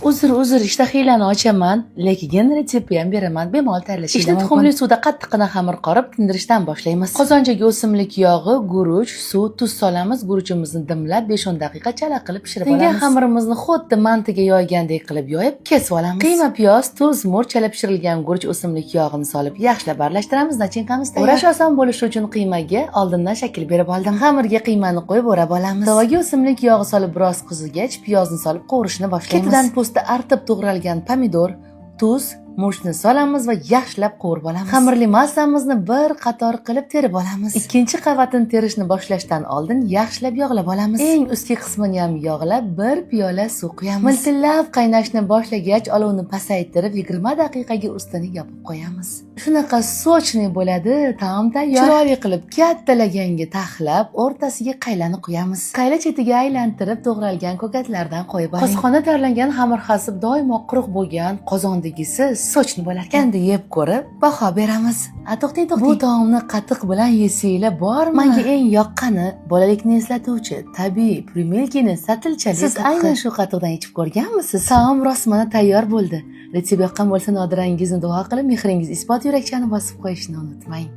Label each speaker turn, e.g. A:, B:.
A: Uzr, ishtahanglarni ochaman, lekin retseptni ham beraman. Bemalol tayyorlashingiz
B: Ishni
A: mumkin.
B: tuxumli
A: suvda qattiqqina xamir qorib tindirishdan boshlaymiz. Qozonchaga o'simlik yog'i, guruch, suv, tuz solamiz. Guruchimizni dimlab 5-10 daqiqa chala qilib pishirib
B: Tingan
A: olamiz. Xamirimizni xuddi mantiga yoygandek qilib yoyib, kesib olamiz. Qiyma piyoz, tuz, murch, chala pishirilgan guruch, o'simlik yog'ini solib yaxshilab aralashtiramiz. Начинка miz tayyor. O'rash oson bo'lishi uchun qiymaga oldindan shakl berib oldim. Xamirga qiymani qo'yib o'rab olamiz. Tovaga o'simlik yog'i solib biroz qizigach, piyozni solib qovurishni boshlaymiz. Ketidan po'sti artib to'g'ralgan pomidor, tuz, murchni solamiz va yaxshilab qovurib olamiz. Xamirli massamizni bir qator qilib terib olamiz. Ikkinchi qavatini terishni boshlashdan oldin yaxshilab yog'lab olamiz. Eng ustki qismini ham yog'lab, bir piyola suv quyamiz. Miltillab qaynashni boshlagach, olovni pasaytirib 20 daqiqaga ustini yopib qo'yamiz. Shunaqa сочный bo'ladi, taom tayyor. Chiroyli qilib katta laganga taxlab, o'rtasiga qaylani quyamiz. Qayla chetiga aylantirib to'g'ralgan ko'katlardan qo'yib oling. Qozonda tayyorlangan xamir hasip doimo quruq bo'lgan qozondagisi сочный bo'lar ekan. Endi yeb ko'rib baho beramiz. A, to'xtang, to'xtang. Bu taomni qatiq bilan yesanglar bormi? Menga eng yoqqani bolalikni eslatuvchi tabiiy Primilkini satilchali. Siz aynan shu qatiqdan ichib ko'rganmisiz? Taom rostmana tayyor bo'ldi. Retsept yoqqan bo'lsa, nodirangizni duo qilib, mehringiz isbot yurakchani bosib qo'yishni unutmang.